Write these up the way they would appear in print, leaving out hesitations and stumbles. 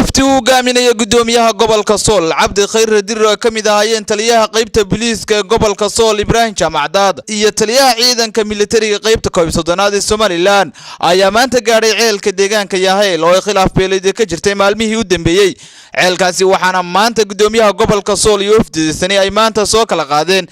Wafdi uu hogaaminaya gudoomiyaha gobolka Sool, Cabdi Khayre Dirir, oo ka mid ahaayeen taliyaha qaybta booliiska gobolka Sool, Ibraahim Jaamacdaad, iyo taliyaha ciidanka militariga qaybta 31aad ee Somaliland, ayaa maanta gaadhay ceelka deegaanka Yaaheel oo ay khilaaf beeleed ka jirtay maalmihii u dambeeyey ceelkaasi. Waxaana maanta gudoomiyaha gobolka Sool iyo wafdidasani ay maanta soo kala qaadeen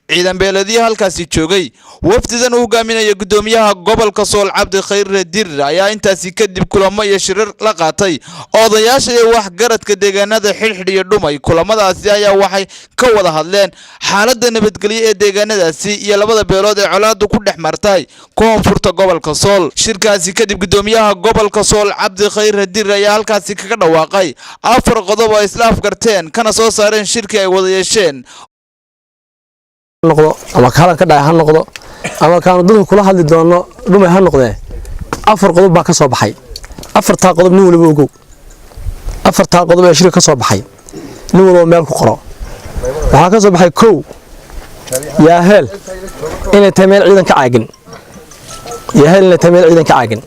ciidan beeleedyo halkaasi joogay. Wafdidan uu hogaaminaya gudoomiyaha gobolka Sool, Cabdi Khayre Dirir, ayaa intaasi kadib kulamo iyo shirar la qaatay odayaasha iyo waxgaradka deegaanada Xidhxidh iyo Dhumay. Kulamadaasi ayaa waxay ka wada hadleen xaaladda nabadgelyo ee deegaanadaasi iyo labada beelood ee colaadu ku dhex martay koonfurta gobolka Sool. Shirkaasi kadib, gudoomiyaha gobolka Sool, Cabdi Khayre Dirir, ayaa halkaasi kaga dhawaaqay afar qodob oo isla afgarteen kana soo saareen shirkii ay wada yeesheen. Noqdo ama kalan ka dhacay ha noqdo ama kaanu dadka kula hadli doono Dhumay ha noqdee, afar qodob baa ka soo baxay. Afartaa qodob nin waliba ogow. Afartaa qodob ee shirka ka soo baxay nin waliba meel ku qoro. Waxaa ka soo baxay: kow, Yaaheel inay tahay meel ciidan ka caagin. Yaaheel inay tahay meel ciidan ka caagin,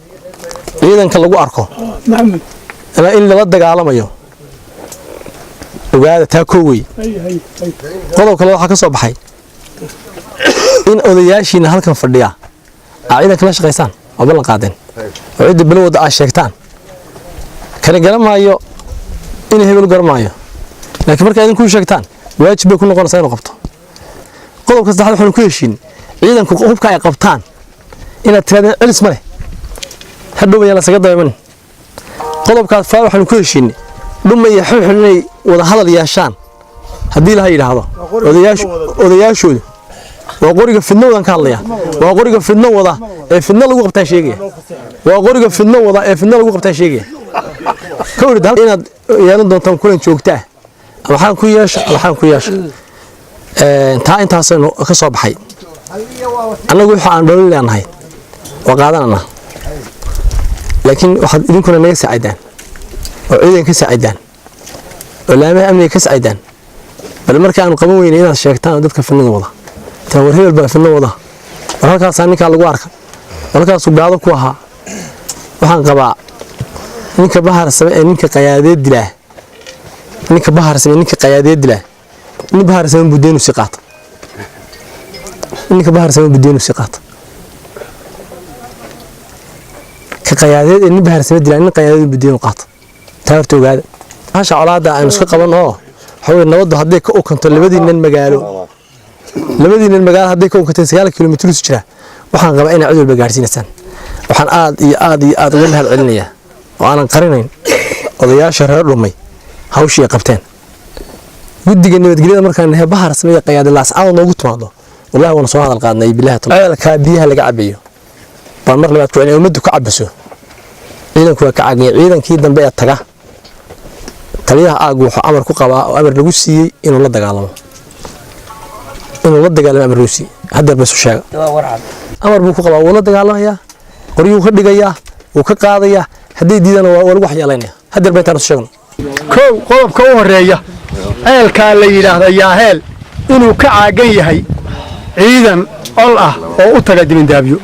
ciidanka lagu arko ama in lala dagaalamayo, ogaada taa, kow wey. Qodob kale waxaa ka soo baxay in odayaashiina halkan fadhiya aa ciidanka la shaqaysaan oo ballan qaadeen oo cidda balowda aa sheegtaan. Kani garamaayo in hebel garamaayo, laakiin markaa idinkuu sheegtaan waajib bay ku noqonaysaa inuu qabto. Qodobka saddexaad, waxaanu ku heshiin ciidanku hubka ay qabtaan inaad tirahdeen celis ma leh, hadhow bayaan lasaga dabaymanin. Qodobkaas faa waxaanu ku heshiinay Dhuma iyo Xulxul inay wada hadal yeeshaan haddii laha yidhaahdo odayaashoodu. Waa qoriga fidno wadan ka hadlaya, waa qoriga fidno wada ee fidno lagu qabtaan sheegaya, waa qoriga fidno wada ee fidno lagu qabtaan sheegaya. Ka warid inaad yeelan doontaan kulan joogta ah, ama waxaan ku yeesha ama waxaan ku yeesha. Taa intaasaynu ka soo baxay. Annagu waxa aan dhalin leenahay waa qaadananaa, laakiin waxaad idinkuna naga saacidaan oo ciidan ka saacidaan oo laamaha amniga ka saacidaan. Bal marka aanu qaban weyne inaad sheegtaan dadka fidnada wada taa, war hebel baa fidno wada, war halkaasaa ninkaa lagu arka, war halkaasuu gaado ku ahaa. Waxaan qabaa ninka Baharsame ee ninka Qayaadeed dilaa, ninka Baharsame ninka Qayaadeed dilaa, nin Baharsame budeenu si qaata, ninka Baharsame budeenu si qaata. Ka Qayaadeed ee nin Baharsame dilaa, nin Qayaadeed budeenu qaata. Taa horta ogaada. Hasha colaadda aynu iska qaban oo waxa weeye nabaddu hadday ka ukanto labadiinan magaalo, labadiinan magaalo hadday ka ukanto 9 kilomitir isu jira, waxaan qabaa inay cid walba gaarsiinaysaan. Waxaan aad iyo aad iyo aad uga mahad celinayaa oo aanan qarinayn odayaasha reer Dhumay hawshii ay qabteen. Guddiga nabadgelyada markaan nahay Bahar sameeya Qayaadi Laascaanood noogu timaado, wallahi waana soo hadal qaadnay. Bilaha ceelkaa biyaha laga cabayo baan mar labaad ku celinay, ummaddu ka cabaso, ciidanku waa ka caaganya. Ciidankii dambe ee taga, taliyaha aagu wuxuu amar ku qabaa oo amar lagu siiyey inuu la dagaalamo, inuu la dagaalamo amar lagu siiyey. Haddeer ba isu sheega, amar buu ku qabaa, wuu la dagaalamayaa, qoryuu ka dhigayaa, wuu ka qaadayaa, hadday diidana waa lagu waxyeelaynaya. Haddeer ba intaan isu sheegno. Kow, qodobka u horreeya, ceelkaa la yidhaahda Yaaheel inuu ka caagan yahay ciidan col ah oo u taga dibindaabyo,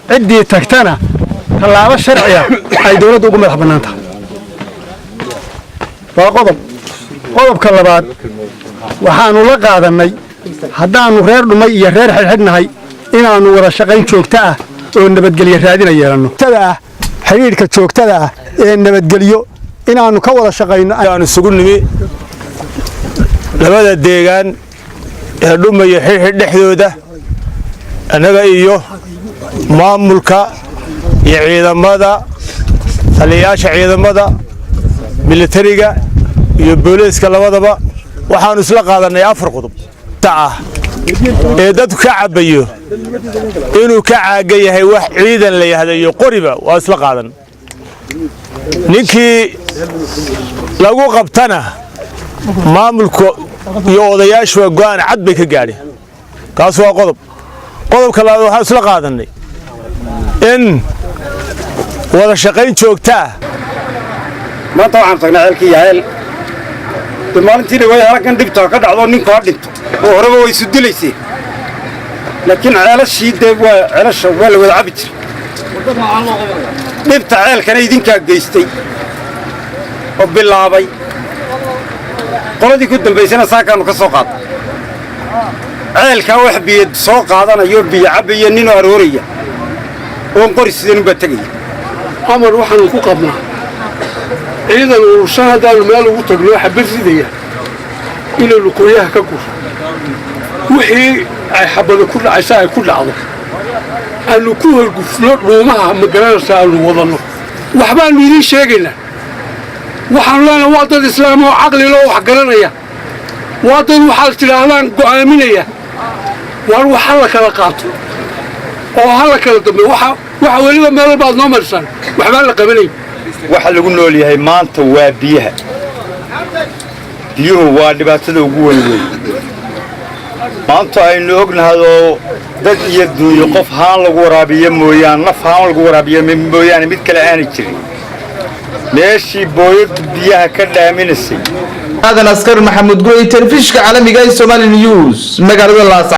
ciddii tagtana tallaabo sharciya ay dawladda ugu madax bannaan tahay, waa qodob. Qodobka labaad, waxaannu la qaadannay haddaannu reer Dhumay iyo reer Xidhxidhnahay inaannu wada shaqayn joogto ah oo nabadgelyo raadina yeelanno ah, xidhiidhka joogtada ah ee nabadgelyo inaannu ka wada shaqayno. Aan isugu nimi labada deegaan ee Dhumaya Xidhxidh dhexdooda, annaga iyo maamulka iyo ciidamada, taliyayaasha ciidamada militariga iyo booliiska labadaba, waxaannu isla qaadannay afar qodob ah ee dadku ka cabbayo inuu ka caagan yahay wax ciidan la yahda iyo qoriba, waa isla qaadan. Ninkii lagu qabtana maamulka iyo odayaashuwa go'aan cad bay ka gaadheen. Kaas waa qodob. Qodobka labaad, waxaan isla qaadannay in wada shaqayn joogtaa. Maanta waxaan tagnaa ceelkii Yaaheel. De maalintii dhaway halkan dhibta ka dhacdo, ninku ha dhinto oo horeba way isu dilayseen, laakiin ceelashii dee waa ceelasha waa la wada cabi jiray. Dhibta ceelkana idinkaa geystay oo bilaabay. Qoladii ku dambaysana saakaannu ka soo qaadnay. Ceelkaa wax biyo soo qaadanayo, biyo cabbaya, ninoo arooraya oon qori sidanunbaa tegaya. Amar waxaanu ku qabnaa ciidan urursan haddaannu meel ugu tagno xabad ridaya inaynu qoryaha ka guro, wixii ay xabada ku dhacaysa ay ku dhacdo, aanu ku horgufno dhuumaha, ma garanaysa, aanu wadanno. Waxbaannu idiin sheegaynaa. Waxaanu leenahay waa dad islaam oo caqli loo wax garanaya, waa dad waxaad tidhaahdaan go'aaminaya. Waar wax ha la kala qaato oo ha la kala dambeeyo. Waxa weliba meel walbaad noo marisaan waxbaan la qabanayn. Waxa lagu nool yahay maanta waa biyaha. Biyuhu waa dhibaatada ugu weyn weyn maanta aynu ognahay, oo dad iyo duunyo qof haan lagu waraabiyo mooyaan, naf haan lagu waraabiyo mooyaane, mid kale aanay jirin. Meeshii booyadu biyaha ka dhaaminaysay. Aadan Askar Maxamuud Gurey, telefishka caalamiga ee Somali News, magaalada Laas.